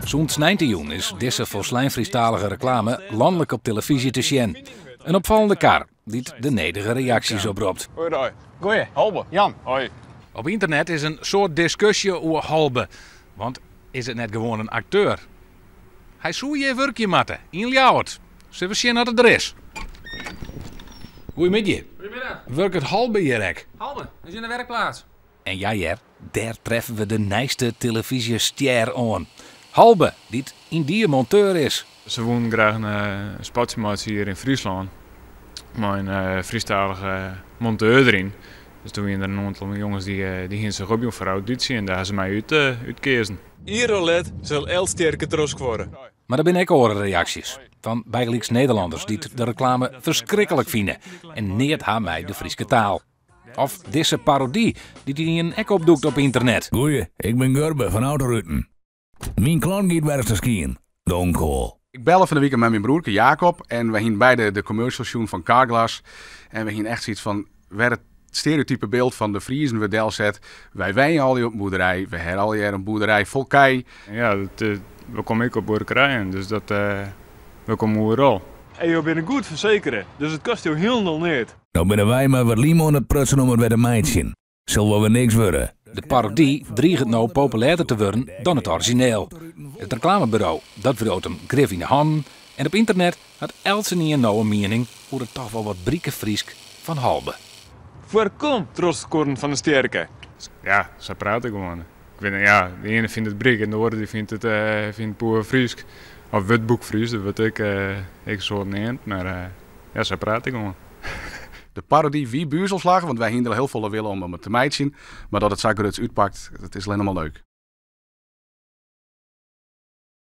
Sûnt sneintejûn is dizze folslein Frysktalige reklame lanlik op telefyzje te sjen. In opfallende kar, dy't de nedige reaksjes opropt. Goeiedei. Goeie. Halbe. Jan. Hoi. Op ynternet is in soad diskusje oer Halbe. Want is it net gewoan in akteur? Hy soe hjir wurkje moatte, yn Ljouwert. Sille we sjen oft er der is. Goeiemiddei. Goedemiddag. Wurket Halbe hjir ek? Halbe, is yn de werkplaats. En ja hear, dêr treffe we de nijste telefyzjestjer oan. Halbe, dy't yndie monteur is. Se woenen graach in spotsje meitsje hjir yn Fryslân mei in Frysktalige monteur deryn. Dus doe wiene der in oantal jonges dy hiene sich opjûn foar audysje en dêr ha se my út útkeazen. Ier of let sil elts stjerke trochskuorre. Mar der binne ek oare reaksjes, fan bygelyks Nederlanners dy't de reklame ferskriklik fine en neat ha mei de Fryske taal. Of dizze parody, dy't ynienen ek opdûkt op ynternet. Goeie, ik bin Gurbe fan Autoruten. Myn klant giet wer ris te skien. Donkoal. Ik belle fan de wike mei myn broerke Jacob en we hienen beide de commercial sjoen fan Carglass. En we hienen echt soiets fan, wer it stereotype byld fan de Friezen wurdt delset. Wy wenje allegear op in boerderij, we hawwe allegear in boerderij fol kij. Ja, we komme ek op buorkerijen, dus dat, we komme oeral. En jo binne goed fersekere, dus it kostet jo hielendal neat. No binne wy mei wat lym oan it prutsen om it wer te meitsjen. Sil wol wer niks wurde. De parody driget no populêrder te wurden dan it orizjineel. It reklameburo, dat wriuwt him grif yn de hannen en op ynternet hat eltsenien no in miening oer it toch wol wat brike Frysk fan Halbe. Foarkom trochskuorren fan de stjerke. Ja, sa praat ik gewoan. Ik wit net, ja, de iene fynt it bryk en de oare dy fynt it fynt it poer Frysk. Of wurdboek Frysk, dat wurdt ek ek in soad neamd, mar ja, sa praat ik gewoan. De parody wie by ús al slagge, want wy hiene der al hiel folle wille om it te meitsjen. Mar dat it sa gruts útpakt, dat is allinnich mar leuk.